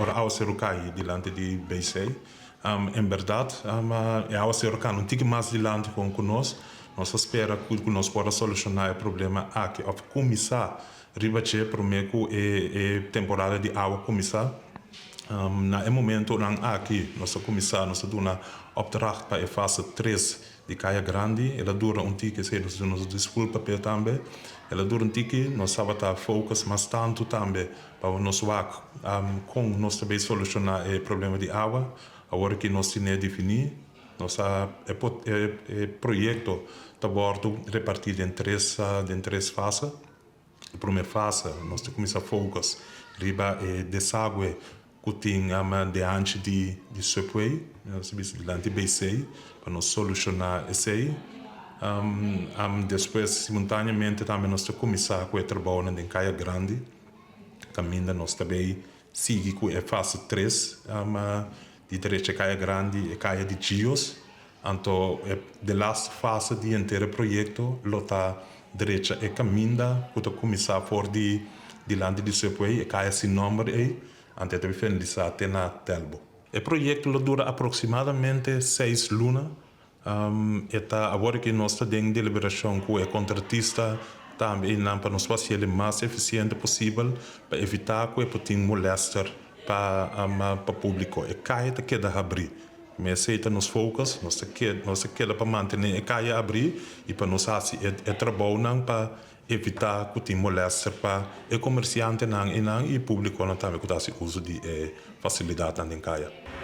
Ora awaseru kai dilanti di BC. En bèrdat e awaseru a kana un tiki mas dilanti kon ku nos. Nos ta spera ku nos por a solushoná e problema aki òf kuminsá riba dje promé ku e temporada di awa kuminsá. Na e momentonan aki nos a kuminsá, nos a duna opdracht pa e fase tres di Kaya Grandi. El a dura un tiki, esei nos a duna nos diskulpa p'e tambe. El a dura un tiki, nos tabata focus mas tantu tambe pa nos wak kon nos ta bay solushoná e problema di awa. Awor ki nos tine definí, nos a e proyekto ta wòrdu repartí den tres den tres fase. E promé fase nos ta kuminsá focus riba e desagwe ku tin dianchi di di Subway, nos ta bisa dilanti BC, pa nos solushoná esei. Despues simultaneamente tambe nos ta kuminsá ku e trabounan den Kaya Grandi, kaminda nos ta bay sigui ku e fase tres di drecha Kaya Grandi, e kaya di Gios. Anto e de laatste fase di henter e proyekto lo ta drecha e kaminda ku ta kuminsá for di dilanti di Subway, e kaya sin nòmber ei, anto e ta finalisá te na Telbo. E proyekto lo dura aproksimadamente seis luna. E ta awor ku nos ta den deliberashon ku e kontratista tambe einan pa nos por hasiel e mas efisiente posibel pa evitá ku e por tin molèster pa pa públiko. E kaya ta keda habrí. Esei ta nos focus, nos ta keda nos ta keda pa mantené e kaya abrí i pa nos hasi e e trabounan pa evitá ku tin molèster pa e komersiantenan einan i públikonan tambe ku ta hasi uso di e fasilidatnan den kaya.